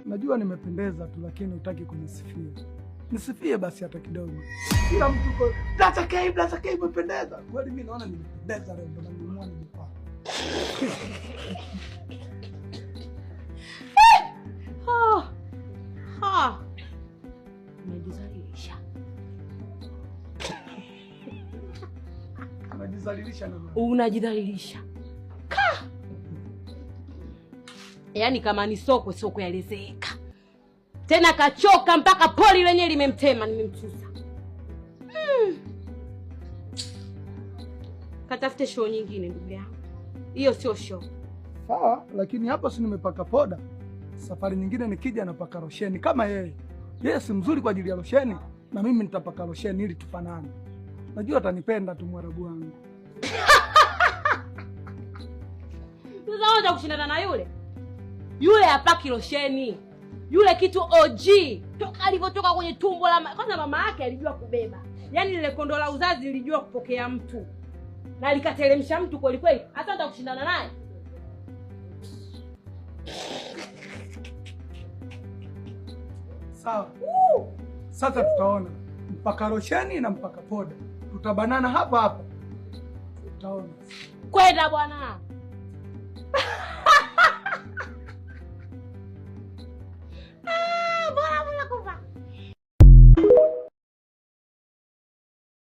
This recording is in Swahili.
Najua nimependeza tu, lakini hutaki kunisifia. Nisifie basi hata kidogo. Kila mtu kwa Blaza K, Blaza K umependeza. Kweli mimi naona nimependeza leo, ndio nimeamua nije kwako. Ha. Ha. Unajizalilisha. Unajizalilisha na nani? Unajidhalilisha. Ka. Yaani kama ni sokwe, sokwe alizeeka. Tena kachoka mpaka poli lenyewe limemtema, nimemtusa. Katafute show nyingine ndugu yangu. Hiyo sio show. Sawa, lakini hapo si nimepaka poda. Safari nyingine nikija napaka rosheni kama yeye. Yeye si mzuri kwa ajili ya rosheni, na mimi nitapaka rosheni ili tufanane. Najua atanipenda tu Mwarabu wangu. Sasa wewe kushindana na yule? Yule hapaki rosheni. Yule kitu OG toka alivyotoka kwenye tumbo la kwanza mama yake alijua kubeba. Yaani lile kondo la uzazi lilijua kupokea mtu. Na likateremsha mtu kweli kweli. Hata unataka kushindana naye? Sawa. Sasa tutaona mpaka rosheni na mpaka poda. Tutabanana hapa hapa. Tutaona. Kwenda bwana.